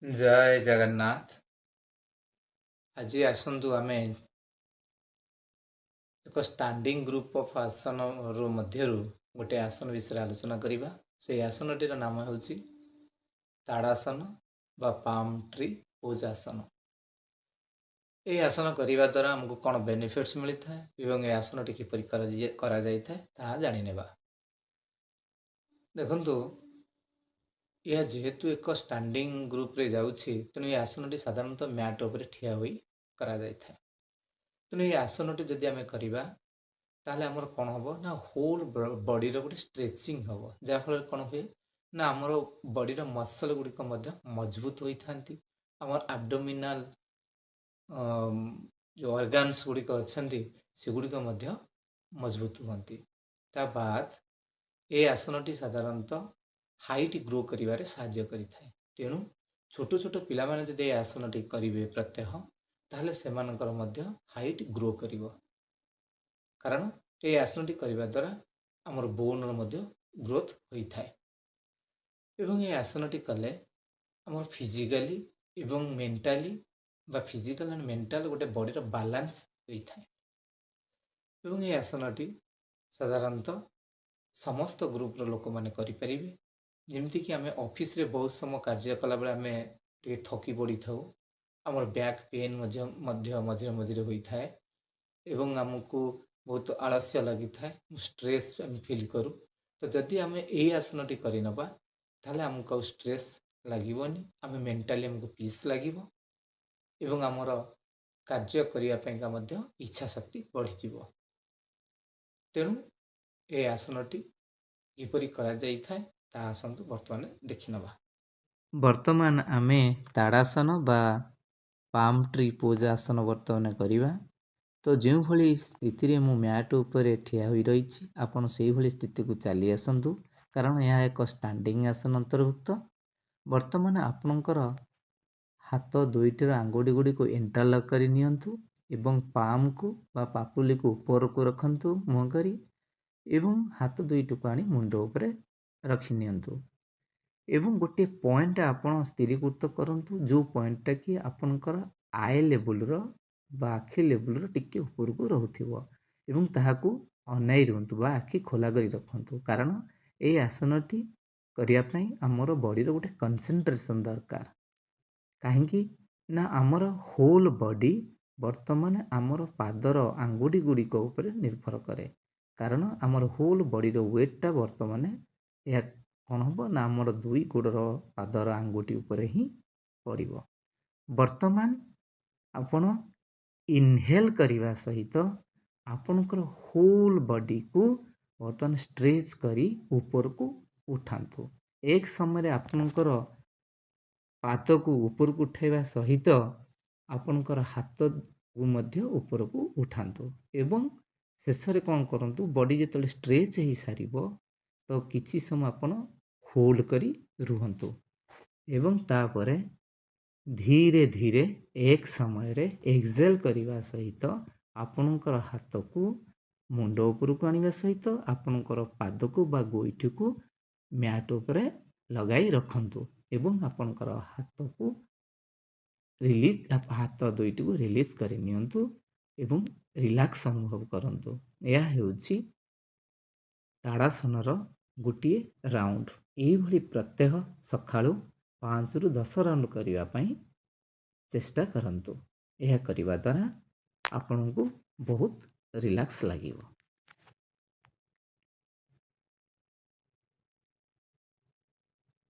ଜୟ ଜଗନ୍ନାଥ। ଆଜି ଆସନ୍ତୁ ଆମେ ଏକ ଷ୍ଟାଣ୍ଡିଂ ଗ୍ରୁପ୍ ଅଫ୍ ଆସନରୁ ମଧ୍ୟରୁ ଗୋଟେ ଆସନ ବିଷୟରେ ଆଲୋଚନା କରିବା। ସେଇ ଆସନଟିର ନାମ ହେଉଛି ତାଡ଼ାସନ ବା ପାମ୍ ଟ୍ରି ପୋଜ୍ ଆସନ। ଏହି ଆସନ କରିବା ଦ୍ୱାରା ଆମକୁ କ'ଣ ବେନିଫିଟ୍ସ ମିଳିଥାଏ ଏବଂ ଏହି ଆସନଟି କିପରି କରାଯାଇଥାଏ, ତାହା ଜାଣିନେବା। ଦେଖନ୍ତୁ, ଏହା ଯେହେତୁ ଏକ ଷ୍ଟାଣ୍ଡିଂ ଗ୍ରୁପରେ ଯାଉଛି, ତେଣୁ ଏହି ଆସନଟି ସାଧାରଣତଃ ମ୍ୟାଟ୍ ଉପରେ ଠିଆ ହୋଇ କରାଯାଇଥାଏ। ତେଣୁ ଏହି ଆସନଟି ଯଦି ଆମେ କରିବା, ତାହେଲେ ଆମର କ'ଣ ହେବ ନା ହୋଲ୍ ବଡ଼ିର ଗୋଟେ ଷ୍ଟ୍ରେଚିଂ ହେବ, ଯାହାଫଳରେ କ'ଣ ହୁଏ ନା ଆମର ବଡ଼ିର ମସଲ୍ ଗୁଡ଼ିକ ମଧ୍ୟ ମଜବୁତ ହୋଇଥାନ୍ତି। ଆମର ଆବଡୋମିନାଲ ଯେଉଁ ଅର୍ଗାନ୍ସ ଗୁଡ଼ିକ ଅଛନ୍ତି, ସେଗୁଡ଼ିକ ମଧ୍ୟ ମଜବୁତ ହୁଅନ୍ତି। ତା ବାଦ ଏ ଆସନଟି ସାଧାରଣତଃ ହାଇଟ୍ ଗ୍ରୋ କରିବାରେ ସାହାଯ୍ୟ କରିଥାଏ। ତେଣୁ ଛୋଟ ଛୋଟ ପିଲାମାନେ ଯଦି ଏ ଆସନଟି କରିବେ ପ୍ରତ୍ୟହ, ତାହେଲେ ସେମାନଙ୍କର ମଧ୍ୟ ହାଇଟ୍ ଗ୍ରୋ କରିବ, କାରଣ ଏହି ଆସନଟି କରିବା ଦ୍ୱାରା ଆମର ବୋନ୍ର ମଧ୍ୟ ଗ୍ରୋଥ୍ ହୋଇଥାଏ। ଏବଂ ଏହି ଆସନଟି କଲେ ଆମର ଫିଜିକାଲି ଏବଂ ମେଣ୍ଟାଲି ବା ଫିଜିକାଲ ଆଣ୍ଡ ମେଣ୍ଟାଲ ଗୋଟେ ବଡ଼ିର ବାଲାନ୍ସ ହୋଇଥାଏ। ଏବଂ ଏହି ଆସନଟି ସାଧାରଣତଃ ସମସ୍ତ ଗ୍ରୁପର ଲୋକମାନେ କରିପାରିବେ। ଯେମିତିକି ଆମେ ଅଫିସରେ ବହୁତ ସମୟ କାର୍ଯ୍ୟ କଲାବେଳେ ଆମେ ଟିକେ ଥକି ପଡ଼ିଥାଉ, ଆମର ବ୍ୟାକ୍ ପେନ୍ ମଧ୍ୟ ମଝିରେ ମଝିରେ ହୋଇଥାଏ ଏବଂ ଆମକୁ ବହୁତ ଆଳସ୍ୟ ଲାଗିଥାଏ, ଷ୍ଟ୍ରେସ୍ ଆମେ ଫିଲ୍ କରୁ। ତ ଯଦି ଆମେ ଏଇ ଆସନଟି କରିନେବା, ତାହେଲେ ଆମକୁ ଆଉ ଷ୍ଟ୍ରେସ୍ ଲାଗିବନି। ଆମେ ମେଣ୍ଟାଲି ଆମକୁ ପିସ୍ ଲାଗିବ ଏବଂ ଆମର କାର୍ଯ୍ୟ କରିବା ପାଇଁକା ମଧ୍ୟ ଇଚ୍ଛା ଶକ୍ତି ବଢ଼ିଯିବ। ତେଣୁ ଏ ଆସନଟି କିପରି କରାଯାଇଥାଏ, ତାହା ଆସନ୍ତୁ ବର୍ତ୍ତମାନ ଦେଖିନେବା। ବର୍ତ୍ତମାନ ଆମେ ତାଡ଼ାସନ ବା ପାମ୍ ଟ୍ରି ପୋଜ୍ ଆସନ ବର୍ତ୍ତମାନ କରିବା। ତ ଯେଉଁଭଳି ସ୍ଥିତିରେ ମୁଁ ମ୍ୟାଟ୍ ଉପରେ ଠିଆ ହୋଇ ରହିଛି, ଆପଣ ସେଇଭଳି ସ୍ଥିତିକୁ ଚାଲି ଆସନ୍ତୁ, କାରଣ ଏହା ଏକ ଷ୍ଟାଣ୍ଡିଂ ଆସନ ଅନ୍ତର୍ଭୁକ୍ତ। ବର୍ତ୍ତମାନ ଆପଣଙ୍କର ହାତ ଦୁଇଟିର ଆଙ୍ଗୁଠି ଗୁଡ଼ିକୁ ଇଣ୍ଟରଲକ୍ କରି ନିଅନ୍ତୁ ଏବଂ ପାମ୍କୁ ବା ପାପୁଲିକୁ ଉପରକୁ ରଖନ୍ତୁ ମୁହଁ କରି ଏବଂ ହାତ ଦୁଇଟିକୁ ଆଣି ମୁଣ୍ଡ ଉପରେ ରଖି ନିଅନ୍ତୁ ଏବଂ ଗୋଟିଏ ପଏଣ୍ଟ ଆପଣ ସ୍ଥିରୀକୃତ କରନ୍ତୁ, ଯେଉଁ ପଏଣ୍ଟଟା କି ଆପଣଙ୍କର I ଲେବୁଲ୍ର ବା ଆଖି ଲେବୁଲ୍ର ଟିକେ ଉପରକୁ ରହୁଥିବ ଏବଂ ତାହାକୁ ଅନାଇ ରୁହନ୍ତୁ ବା ଆଖି ଖୋଲା କରି ରଖନ୍ତୁ, କାରଣ ଏଇ ଆସନଟି କରିବା ପାଇଁ ଆମର ବଡ଼ିର ଗୋଟେ କନସେନ୍ଟ୍ରେସନ୍ ଦରକାର। କାହିଁକି ନା ଆମର ହୋଲ୍ ବଡ଼ି ବର୍ତ୍ତମାନ ଆମର ପାଦର ଆଙ୍ଗୁଠି ଗୁଡ଼ିକ ଉପରେ ନିର୍ଭର କରେ, କାରଣ ଆମର ହୋଲ୍ ବଡ଼ିର ୱେଟ୍ଟା ବର୍ତ୍ତମାନ ଏହା କ'ଣ ହେବ ନା ଆମର ଦୁଇ ଗୋଡ଼ର ପାଦର ଆଙ୍ଗୁଠି ଉପରେ ହିଁ ପଡ଼ିବ। ବର୍ତ୍ତମାନ ଆପଣ ଇନହେଲ୍ କରିବା ସହିତ ଆପଣଙ୍କର ହୋଲ୍ ବଡ଼ିକୁ ବର୍ତ୍ତମାନ ଷ୍ଟ୍ରେଚ୍ କରି ଉପରକୁ ଉଠାନ୍ତୁ। ଏକ ସମୟରେ ଆପଣଙ୍କର ପାଦକୁ ଉପରକୁ ଉଠାଇବା ସହିତ ଆପଣଙ୍କର ହାତକୁ ମଧ୍ୟ ଉପରକୁ ଉଠାନ୍ତୁ ଏବଂ ଶେଷରେ କ'ଣ କରନ୍ତୁ, ବଡ଼ି ଯେତେବେଳେ ଷ୍ଟ୍ରେଚ୍ ହେଇସାରିବ ତ କିଛି ସମୟ ଆପଣ ହୋଲ୍ଡ କରି ରୁହନ୍ତୁ ଏବଂ ତାପରେ ଧୀରେ ଧୀରେ ଏକ ସମୟରେ ଏକ୍ସହେଲ୍ କରିବା ସହିତ ଆପଣଙ୍କର ହାତକୁ ମୁଣ୍ଡ ଉପରକୁ ଆଣିବା ସହିତ ଆପଣଙ୍କର ପାଦକୁ ବା ଗୋଇଠିକୁ ମ୍ୟାଟ୍ ଉପରେ ଲଗାଇ ରଖନ୍ତୁ ଏବଂ ଆପଣଙ୍କର ହାତକୁ ରିଲିଜ୍, ହାତ ଦୁଇଟିକୁ ରିଲିଜ୍ କରି ନିଅନ୍ତୁ ଏବଂ ରିଲାକ୍ସ ଅନୁଭବ କରନ୍ତୁ। ଏହା ହେଉଛି ତାଡ଼ାସନର ଗୋଟିଏ ରାଉଣ୍ଡ। ଏଇଭଳି ପ୍ରତ୍ୟହ ସକାଳୁ 5ରୁ 10 ରାଉଣ୍ଡ କରିବା ପାଇଁ ଚେଷ୍ଟା କରନ୍ତୁ। ଏହା କରିବା ଦ୍ୱାରା ଆପଣଙ୍କୁ ବହୁତ ରିଲାକ୍ସ ଲାଗିବ।